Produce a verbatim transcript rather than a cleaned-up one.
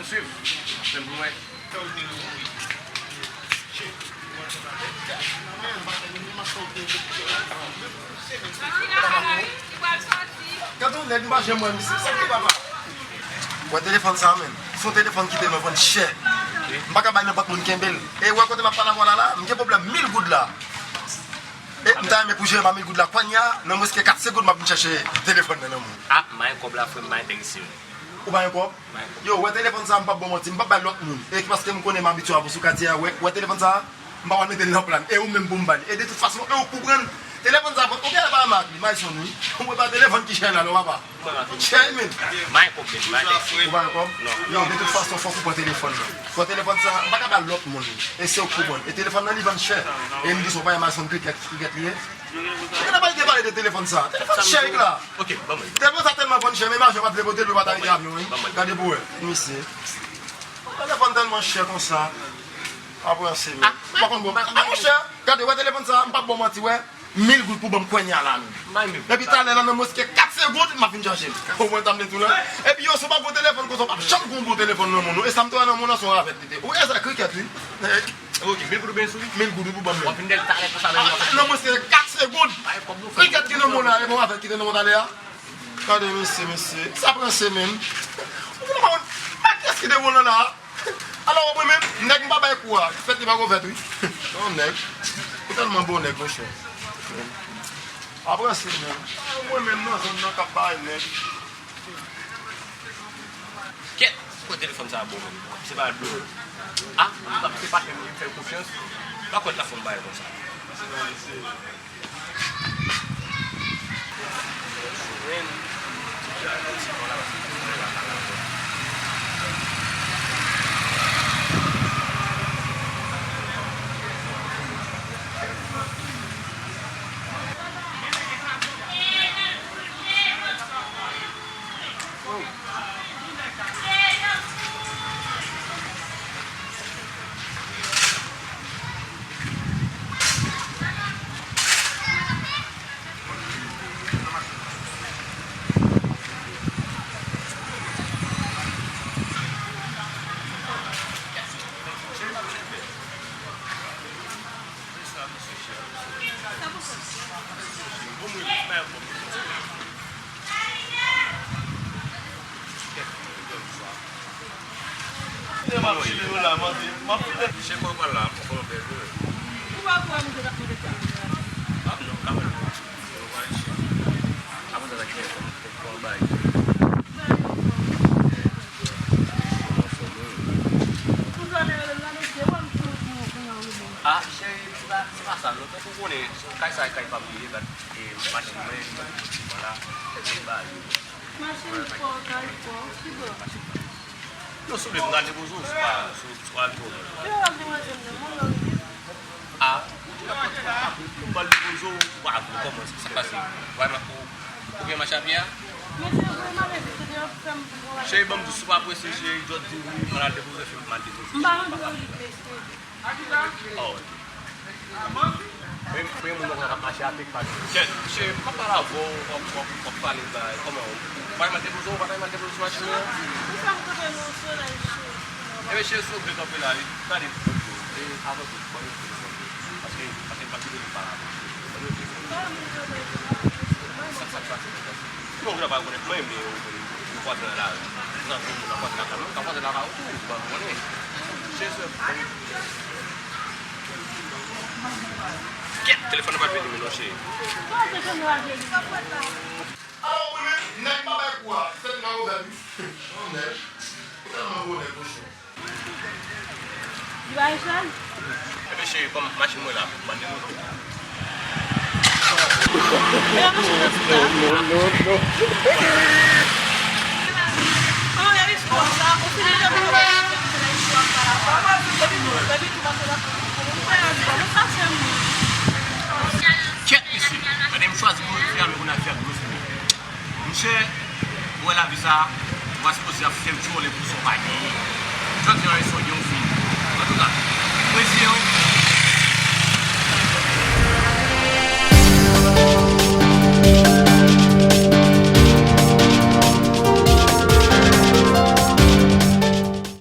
Swiv. Apre m pou wè. Gade yon nèg m pa janm wè misye, sa ki papa. Wè telefòn sa menm. Se yon telefòn ki te nan vann chè. M pa ka bay nenpòt moun kenbe l. E wè kote m ap pale avè w la la, m gen pwoblèm mil goud la. E m ta renmen pou jere m a mil goud la kounye a, nan mwens ke kat segonn m ap vin chèche telefòn nan nan men w. Ah, m pa gen kòb la, frè m, m pa enterese. Ou pa gen kòb? Yo, wè telefòn sa a, m p ap ba w manti, m p ap bay lòt moun. E paske m konnen m abitye avè w sou katye a, wè, wè telefòn sa a, m pa pral mete l nan plan. E ou menm pou m ba l. E de tout fason, e ou k pou pran l. Telefòn sa a, ou genlè pa renmen ak li, Mayson, wi. Ou wè pa telefòn ki chè la, non, papa. Chè, men. M pa gen kòb, men, m pa gen. Ou pa gen kòb? Non. Yo, de tout fason, fòk ou pran telefòn nan. Pran telefòn sa a, m pa ka ba l lòt moun li. E se ou k pou pran l. E telefòn nan, li vann chè. E m di sa, ou pa wè Mayson krikèt, krikèt li ye? Gen nan pale de pale de telefòn sa. Telefòn chè, la. Ok, ban mwen. Telefòn sa tèlman vann chè, menm ajan pa t vle pote l, yo pa t arete avyon, wi. Ban mwen. Gade pou wè, misye. Telefòn tèlman chè konsa. Apre se men. Ah, pa konn bon. Ah, monchè, gade, wè telefòn sa, m p ap ba w manti, wè. Mil goud pou ban m kounye a la menm. Epi talè la, nan mwens ke kat segonn, m ap vin chache l. Ou konprann sa m vle di w la? Epi yo, si w pa gon telefòn konsa, w p ap janm gon bon telefòn nan men w, non. E sa m te wè nan men w la, se yon ravèt li te. Ou wè sa, krikèt, wi. Ok, mil goud ou benyen sou li? Mil goud ou pou ban m. W ap vin dèyè l talè konsa menm. Ah, nan mwens ke kat segonn. Krikèt ki nan men w la, e bon, avèk ki te nan men w talè a. Gade mesye, mesye. Sa pran semèn. Ou konn pa konn. Kiyès ki te bon nan la? Alò, mwen menm, nèg m pa bay kou a. Fèt li pa gon fèt, wi. Non, nèg. Ou tèlman bon nèg, monchè. Apre semèn. Mwen menm nan zòn nan k ap bay nèg. Kèt! Pran telefòn sa a bon menm. Se pa dlo. Ah, m ap se pa fè m fè l konfyans. Pa kwè l ta fè m bagay konsa. Ah, cheri, se pa, se pa sa, non. Tankou w konnen, kay sa, e kay pa m li ye, bat, e, machin mwen, la, e, ba, yo. Machin fò, kay fò, ki bò? Yo, souple, m pral depoze w, se pa, se, se pa al twò lwen. Yo, al demwazel nan, mwen, yo, li. Ah, ou di nan pòt, ou pral depoze w, w a vle kòman sa k pase? Ou pa gen mache a pye a? Mesye, vre malere, se de yo fè m pou mwen. Cheri, ban m di w, si w pa prese, cheri, jodi wi, m al depoze, fè m al depoze. M pa rantre nan lit, mesye. Oh. Premye, premye moun mwen konn k ap mache a pye k pa dlo. Kèt, mesye, m ap pale avè w, w ap, w ap, w ap pale bagay. Kòman w? Ou pa t mal depoze w, ou pa t mal depoze sou machin nan? Ou fè m kanpe nan yon solèy cho. E mesye, si w vle kanpe la, wi. Gade, bon, e avan tout, bon, yo telefòn. Paske, paske m pa kite nou pale avè w. Bon, yo telefòn. Sa, sa k pase, sa k pase? Non, ou pa konnen, mwen, men, ou, ou kwaze nan lari. Ou nan gwo moun nan kwaze lakay mwen, ou ka kwaze lakay ou tou, ou pa konnen. Cheri, se bon. Kèt, telefòn nan pa vini, men non, cheri. Alò, mwen menm, nèg pa bay kou a, fèt nan yo vè, wi. Non, nèg. Ou tèlman gwo nèg, monchè. Li pa Richard? Ebyen, cheri, kòm machin mwen la, ban m depoze w. E la machin nan sou la. Non, non, non, non. Kòman y ap espwa sa? Ou fin deja pou nou wè espwa sa la. Epi nou, epi tou machin la. Kèt, mesye. Gade m chwazi pou mwen fè a, men kounye a fè a pou mwen fini. Monchè, ou wè lavi sa a, ou pa sipoze ap fè djòlè pou sa w pa genyen. Jodi a, yon fi,